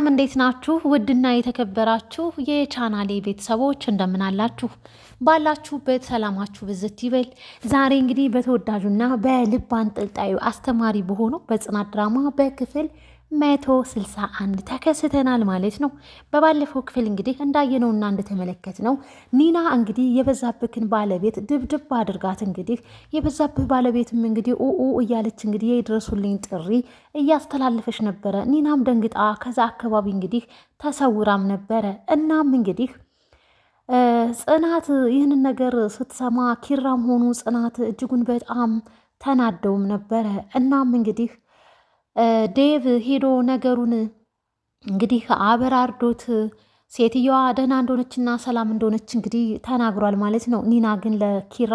ሰላም እንዴት ናችሁ? ውድና የተከበራችሁ የቻናሌ ቤተሰቦች እንደምን አላችሁ? ባላችሁበት ሰላማችሁ ብዝት ይበል። ዛሬ እንግዲህ በተወዳጁና በልብ አንጠልጣዩ አስተማሪ በሆኑ በጽናት ድራማ በክፍል 161 ተከስተናል ማለት ነው። በባለፈው ክፍል እንግዲህ እንዳየነውና እንደተመለከትነው ኒና እንግዲህ የበዛብህን ባለቤት ድብድብ አድርጋት እንግዲህ የበዛብህ ባለቤትም እንግዲህ ኡኡ እያለች እንግዲህ የድረሱልኝ ጥሪ እያስተላለፈች ነበረ። ኒናም ደንግጣ ከዛ አካባቢ እንግዲህ ተሰውራም ነበረ። እናም እንግዲህ ጽናት ይህንን ነገር ስትሰማ ኪራም ሆኑ ጽናት እጅጉን በጣም ተናደውም ነበረ። እናም እንግዲህ ዴቭ ሄዶ ነገሩን እንግዲህ አበራርዶት ሴትየዋ ደህና እንደሆነችና ሰላም እንደሆነች እንግዲህ ተናግሯል ማለት ነው። ኒና ግን ለኪራ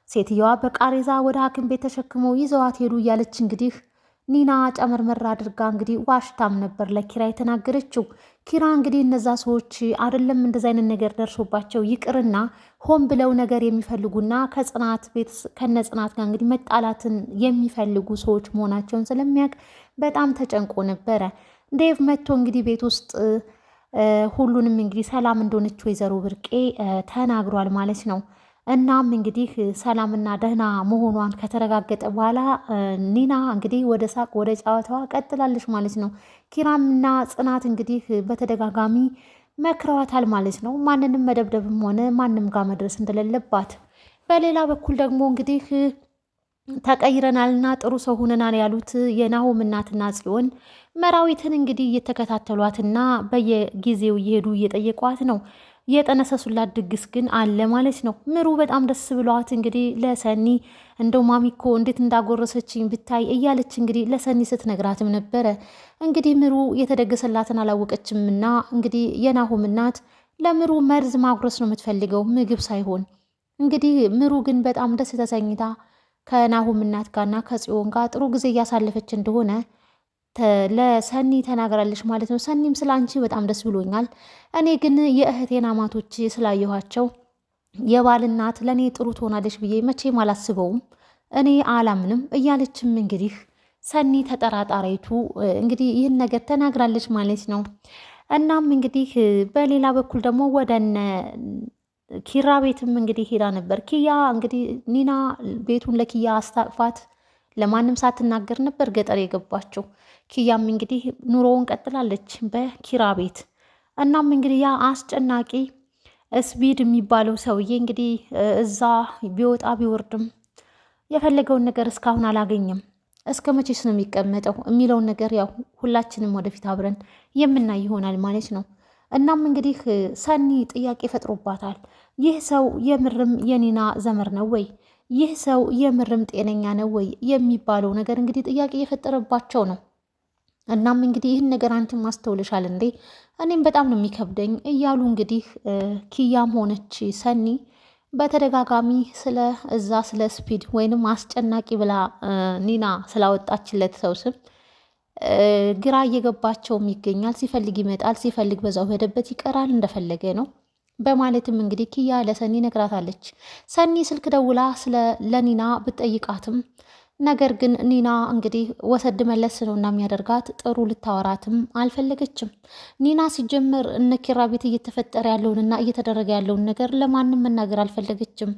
ሴትየዋ በቃሬዛ ወደ ሐኪም ቤት ተሸክመው ይዘዋት ሄዱ እያለች እንግዲህ ኒና ጨመርመር አድርጋ እንግዲህ ዋሽታም ነበር ለኪራ የተናገረችው። ኪራ እንግዲህ እነዛ ሰዎች አይደለም እንደዚ አይነት ነገር ደርሶባቸው ይቅርና ሆን ብለው ነገር የሚፈልጉና ከጽናት ቤት ከነ ጽናት ጋር እንግዲህ መጣላትን የሚፈልጉ ሰዎች መሆናቸውን ስለሚያውቅ በጣም ተጨንቆ ነበረ። ዴቭ መጥቶ እንግዲህ ቤት ውስጥ ሁሉንም እንግዲህ ሰላም እንደሆነች ወይዘሮ ብርቄ ተናግሯል ማለት ነው። እናም እንግዲህ ሰላምና ደህና መሆኗን ከተረጋገጠ በኋላ ኒና እንግዲህ ወደ ሳቅ ወደ ጨዋታዋ ቀጥላለች ማለት ነው። ኪራምና ጽናት እንግዲህ በተደጋጋሚ መክረዋታል ማለት ነው። ማንንም መደብደብም ሆነ ማንም ጋር መድረስ እንደሌለባት። በሌላ በኩል ደግሞ እንግዲህ ተቀይረናልና ጥሩ ሰው ሆነናል ያሉት የናሆም እናትና ጽዮን መራዊትን እንግዲህ እየተከታተሏትና በየጊዜው እየሄዱ እየጠየቋት ነው። የጠነሰሱላት ድግስ ግን አለ ማለት ነው። ምሩ በጣም ደስ ብሏት እንግዲህ ለሰኒ እንደው ማሚኮ እንዴት እንዳጎረሰችኝ ብታይ እያለች እንግዲህ ለሰኒ ስትነግራትም ነበረ። እንግዲህ ምሩ የተደገሰላትን አላወቀችምና እንግዲህ የናሆም እናት ለምሩ መርዝ ማጉረስ ነው የምትፈልገው ምግብ ሳይሆን። እንግዲህ ምሩ ግን በጣም ደስ ተሰኝታ ከናሆም እናት ጋርና ከጽዮን ጋር ጥሩ ጊዜ እያሳለፈች እንደሆነ ለሰኒ ተናግራለች ማለት ነው። ሰኒም ስለ አንቺ በጣም ደስ ብሎኛል፣ እኔ ግን የእህቴን አማቶች ስላየኋቸው የባል እናት ለእኔ ጥሩ ትሆናለች ብዬ መቼም አላስበውም፣ እኔ አላምንም እያለችም እንግዲህ ሰኒ ተጠራጣሪቱ እንግዲህ ይህን ነገር ተናግራለች ማለት ነው። እናም እንግዲህ በሌላ በኩል ደግሞ ወደነ ኪራ ቤትም እንግዲህ ሄዳ ነበር። ኪያ እንግዲህ ኒና ቤቱን ለኪያ አስታቅፋት ለማንም ሳትናገር ነበር ገጠር የገባችው። ኪያም እንግዲህ ኑሮውን ቀጥላለች በኪራ ቤት። እናም እንግዲህ ያ አስጨናቂ ስፒድ የሚባለው ሰውዬ እንግዲህ እዛ ቢወጣ ቢወርድም የፈለገውን ነገር እስካሁን አላገኘም። እስከ መቼስ ነው የሚቀመጠው የሚለውን ነገር ያው ሁላችንም ወደፊት አብረን የምናይ ይሆናል ማለት ነው። እናም እንግዲህ ሰኒ ጥያቄ ፈጥሮባታል። ይህ ሰው የምርም የኒና ዘመር ነው ወይ? ይህ ሰው የምርም ጤነኛ ነው ወይ የሚባለው ነገር እንግዲህ ጥያቄ እየፈጠረባቸው ነው። እናም እንግዲህ ይህን ነገር አንቺም አስተውልሻል እንዴ? እኔም በጣም ነው የሚከብደኝ እያሉ እንግዲህ ኪያም ሆነች ሰኒ በተደጋጋሚ ስለ እዛ ስለ ስፒድ ወይንም አስጨናቂ ብላ ኒና ስላወጣችለት ሰው ስም ግራ እየገባቸውም ይገኛል። ሲፈልግ ይመጣል፣ ሲፈልግ በዛው ሄደበት ይቀራል፣ እንደፈለገ ነው በማለትም እንግዲህ ኪያ ለሰኒ ነግራታለች። ሰኒ ስልክ ደውላ ስለ ለኒና ብትጠይቃትም ነገር ግን ኒና እንግዲህ ወሰድ መለስ ነው እና የሚያደርጋት ጥሩ ልታወራትም አልፈለገችም። ኒና ሲጀምር እነ ኪራ ቤት እየተፈጠረ ያለውንና እየተደረገ ያለውን ነገር ለማንም መናገር አልፈለገችም።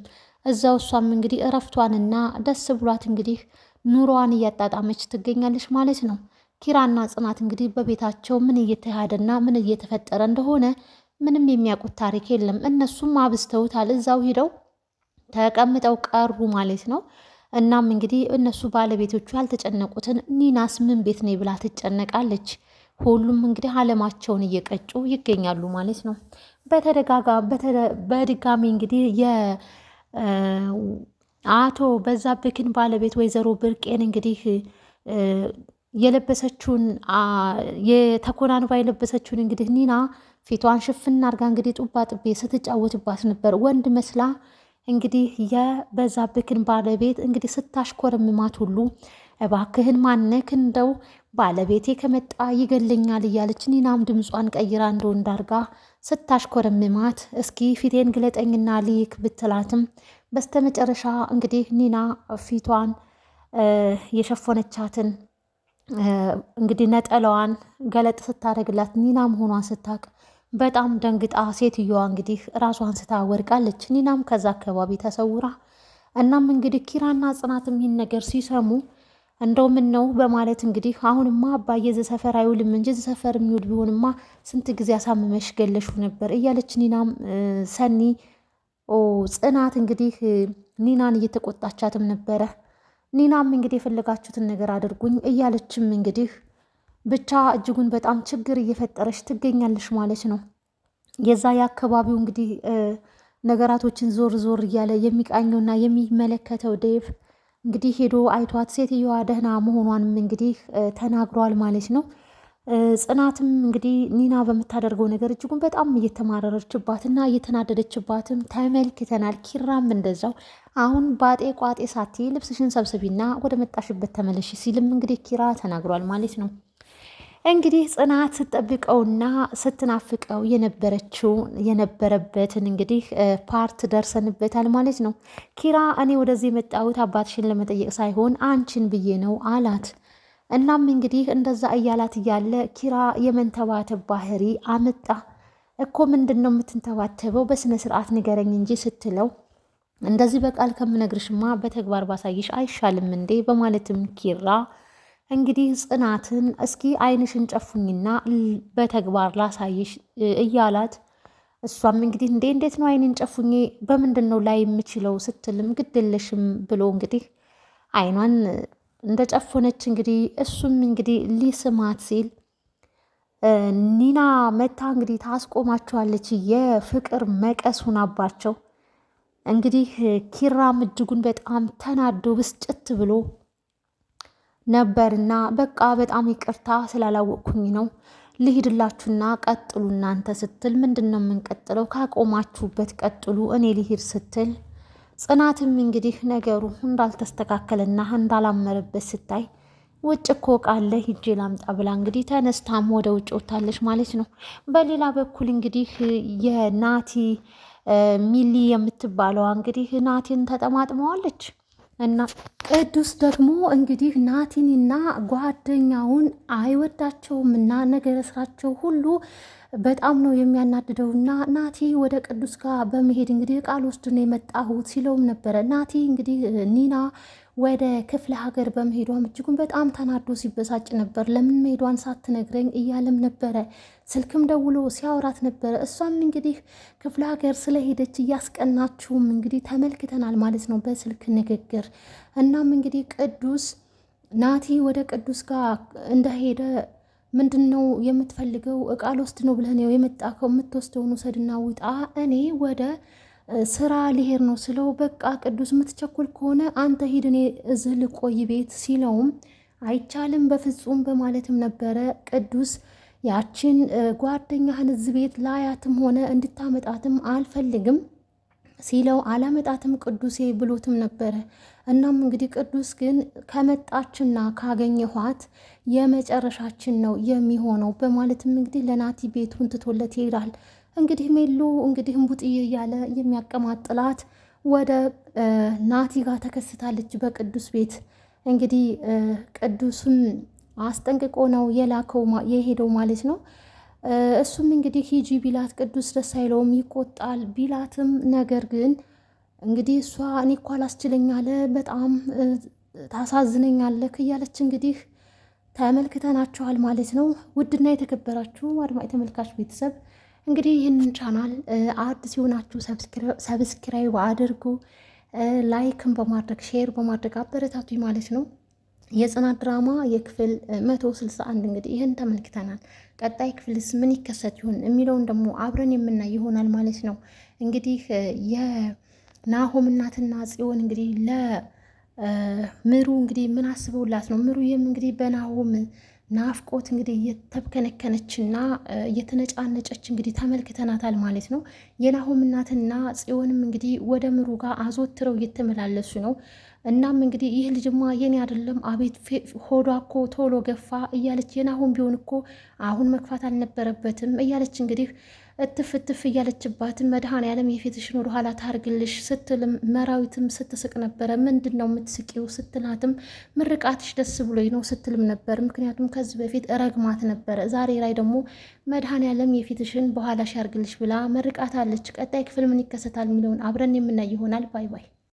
እዛው እሷም እንግዲህ እረፍቷንና ደስ ብሏት እንግዲህ ኑሮዋን እያጣጣመች ትገኛለች ማለት ነው። ኪራና ጽናት እንግዲህ በቤታቸው ምን እየተካሄደና ምን እየተፈጠረ እንደሆነ ምንም የሚያውቁት ታሪክ የለም። እነሱም አብዝተውታል። እዛው ሂደው ተቀምጠው ቀሩ ማለት ነው። እናም እንግዲህ እነሱ ባለቤቶቹ ያልተጨነቁትን ኒናስ ምን ቤት ነኝ ብላ ትጨነቃለች። ሁሉም እንግዲህ አለማቸውን እየቀጩ ይገኛሉ ማለት ነው። በተደጋጋ በድጋሚ እንግዲህ የአቶ በዛብህን ባለቤት ወይዘሮ ብርቄን እንግዲህ የለበሰችውን የተኮናንባ የለበሰችውን እንግዲህ ኒና ፊቷን ሽፍና አድርጋ እንግዲህ ጡባ ጥቤ ስትጫወትባት ነበር ወንድ መስላ እንግዲህ የበዛብህን ባለቤት እንግዲህ ስታሽኮረምማት ሁሉ እባክህን ማነክ እንደው ባለቤቴ ከመጣ ይገለኛል እያለች ኒናም ድምጿን ቀይራ እንደው እንዳርጋ ስታሽኮረምማት እስኪ ፊቴን ግለጠኝና ልይክ ብትላትም በስተመጨረሻ እንግዲህ ኒና ፊቷን የሸፈነቻትን እንግዲህ ነጠላዋን ገለጥ ስታደርግላት ኒና መሆኗን ስታቅ በጣም ደንግጣ ሴትዮዋ እንግዲህ ራሷን ስታ ወድቃለች። ኒናም ከዛ አካባቢ ተሰውራ እናም እንግዲህ ኪራና ጽናትም ይህን ነገር ሲሰሙ እንደው ምን ነው በማለት እንግዲህ አሁንማ አባዬ እዚህ ሰፈር አይውልም እንጂ እዚህ ሰፈር የሚውል ቢሆንማ ስንት ጊዜ አሳምመሽ ገለሽው ነበር እያለች ኒናም ሰኒ ጽናት እንግዲህ ኒናን እየተቆጣቻትም ነበረ። ኒናም እንግዲህ የፈለጋችሁትን ነገር አድርጉኝ እያለችም እንግዲህ ብቻ እጅጉን በጣም ችግር እየፈጠረች ትገኛለች ማለት ነው። የዛ የአካባቢው እንግዲህ ነገራቶችን ዞር ዞር እያለ የሚቃኘውና የሚመለከተው ዴቭ እንግዲህ ሄዶ አይቷት ሴትየዋ ደህና መሆኗንም እንግዲህ ተናግሯል ማለት ነው። ጽናትም እንግዲህ ኒና በምታደርገው ነገር እጅጉን በጣም እየተማረረችባትና እየተናደደችባትም ተመልክተናል። ኪራም እንደዛው አሁን ባጤ ቋጤ ሳቲ ልብስሽን ሰብስቢና ወደ መጣሽበት ተመለሽ ሲልም እንግዲህ ኪራ ተናግሯል ማለት ነው። እንግዲህ ጽናት ስትጠብቀውና ስትናፍቀው የነበረችው የነበረበትን እንግዲህ part ደርሰንበታል ማለት ነው። ኪራ እኔ ወደዚህ የመጣሁት አባትሽን ለመጠየቅ ሳይሆን አንቺን ብዬ ነው አላት። እናም እንግዲህ እንደዛ እያላት እያለ ኪራ የመንተባተብ ባህሪ አመጣ። እኮ ምንድን ነው የምትንተባተበው? በስነ ስርዓት ንገረኝ እንጂ ስትለው እንደዚህ በቃል ከምነግርሽማ በተግባር ባሳይሽ አይሻልም እንዴ? በማለትም ኪራ እንግዲህ ጽናትን እስኪ ዓይንሽን ጨፉኝና በተግባር ላሳይሽ እያላት እሷም እንግዲህ እንዴ እንዴት ነው ዓይንን ጨፉኜ በምንድን ነው ላይ የምችለው ስትልም ግድልሽም ብሎ እንግዲህ ዓይኗን እንደ ጨፎነች እንግዲህ እሱም እንግዲህ ሊስማት ሲል ኒና መታ እንግዲህ ታስቆማቸዋለች። የፍቅር መቀስ ሁናባቸው እንግዲህ ኪራም እጅጉን በጣም ተናዶ ብስጭት ብሎ ነበርና በቃ በጣም ይቅርታ ስላላወቅኩኝ ነው ልሂድላችሁና ቀጥሉ እናንተ ስትል ምንድን ነው የምንቀጥለው? ካቆማችሁበት ቀጥሉ እኔ ልሂድ ስትል ጽናትም እንግዲህ ነገሩ እንዳልተስተካከለና እንዳላመረበት ስታይ ውጭ እኮ ቃለ ሂጄ ላምጣ ብላ እንግዲህ ተነስታም ወደ ውጭ ወጥታለች ማለት ነው። በሌላ በኩል እንግዲህ የናቲ ሚሊ የምትባለዋ እንግዲህ ናቲን ተጠማጥመዋለች እና ቅዱስ ደግሞ እንግዲህ ናቲንና ጓደኛውን አይወዳቸውም እና ነገረ ስራቸው ሁሉ በጣም ነው የሚያናድደውና ናቲ ወደ ቅዱስ ጋር በመሄድ እንግዲህ ቃል ወስድ ነው የመጣሁት ሲለውም ነበረ። ናቲ እንግዲህ ኒና ወደ ክፍለ ሀገር በመሄዷም እጅጉን በጣም ተናዶ ሲበሳጭ ነበር። ለምን መሄዷን ሳትነግረኝ እያለም ነበረ። ስልክም ደውሎ ሲያወራት ነበረ። እሷም እንግዲህ ክፍለ ሀገር ስለሄደች እያስቀናችውም እንግዲህ ተመልክተናል ማለት ነው በስልክ ንግግር። እናም እንግዲህ ቅዱስ ናቲ ወደ ቅዱስ ጋር እንደሄደ ምንድን ነው የምትፈልገው? እቃ ልወስድ ነው ብለህ ነው የመጣከው? የምትወስደውን ውሰድና ውጣ፣ እኔ ወደ ስራ ሊሄድ ነው ስለው፣ በቃ ቅዱስ የምትቸኩል ከሆነ አንተ ሂድ፣ እኔ እዚህ ልቆይ ቤት ሲለውም አይቻልም በፍጹም በማለትም ነበረ ቅዱስ ያችን ጓደኛህን እዚህ ቤት ላያትም ሆነ እንድታመጣትም አልፈልግም ሲለው አላመጣትም ቅዱሴ ብሎትም ነበረ። እናም እንግዲህ ቅዱስ ግን ከመጣችና ካገኘኋት የመጨረሻችን ነው የሚሆነው በማለትም እንግዲህ ለናቲ ቤቱን ትቶለት ይሄዳል። እንግዲህ ሜሉ እንግዲህ እምቡጥዬ እያለ የሚያቀማጥላት ወደ ናቲ ጋር ተከስታለች በቅዱስ ቤት። እንግዲህ ቅዱስም አስጠንቅቆ ነው የላከው የሄደው ማለት ነው። እሱም እንግዲህ ሂጂ ቢላት ቅዱስ ደስ አይለውም፣ ይቆጣል። ቢላትም ነገር ግን እንግዲህ እሷ እኔ እኮ አላስችለኝ አለ በጣም ታሳዝነኛለህ እያለች እንግዲህ ተመልክተናቸዋል ማለት ነው። ውድና የተከበራችሁ አድማጭ ተመልካች ቤተሰብ እንግዲህ ይህንን ቻናል አዲስ የሆናችሁ subscribe አድርጉ፣ like ን በማድረግ share በማድረግ አበረታቱ ማለት ነው። የጽናት ድራማ የክፍል 161 እንግዲህ ይህን ተመልክተናል። ቀጣይ ክፍልስ ምን ይከሰት ይሆን የሚለውን ደግሞ አብረን የምናይ ይሆናል ማለት ነው። እንግዲህ የናሆም እናትና ጽዮን እንግዲህ ለምሩ እንግዲህ ምን አስበውላት ነው? ምሩዬም እንግዲህ በናሆም ናፍቆት እንግዲህ እየተብከነከነችና እየተነጫነጨች እንግዲህ ተመልክተናታል ማለት ነው። የናሆም እናትና ጽዮንም እንግዲህ ወደ ምሩ ጋር አዘወትረው እየተመላለሱ ነው። እናም እንግዲህ ይህ ልጅማ የኔ አይደለም፣ አቤት ሆዷ እኮ ቶሎ ገፋ እያለች የናሁን ቢሆን እኮ አሁን መግፋት አልነበረበትም እያለች እንግዲህ እትፍ እትፍ እያለችባትም መድኃኔዓለም የፊትሽን ወደ ኋላ ታርግልሽ ስትልም መራዊትም ስትስቅ ነበረ። ምንድን ነው የምትስቂው ስትላትም ምርቃትሽ ደስ ብሎኝ ነው ስትልም ነበር። ምክንያቱም ከዚህ በፊት ረግማት ነበረ። ዛሬ ላይ ደግሞ መድኃኔዓለም የፊትሽን በኋላሽ ያርግልሽ ብላ መርቃት አለች። ቀጣይ ክፍል ምን ይከሰታል የሚለውን አብረን የምናይ ይሆናል። Bye bye።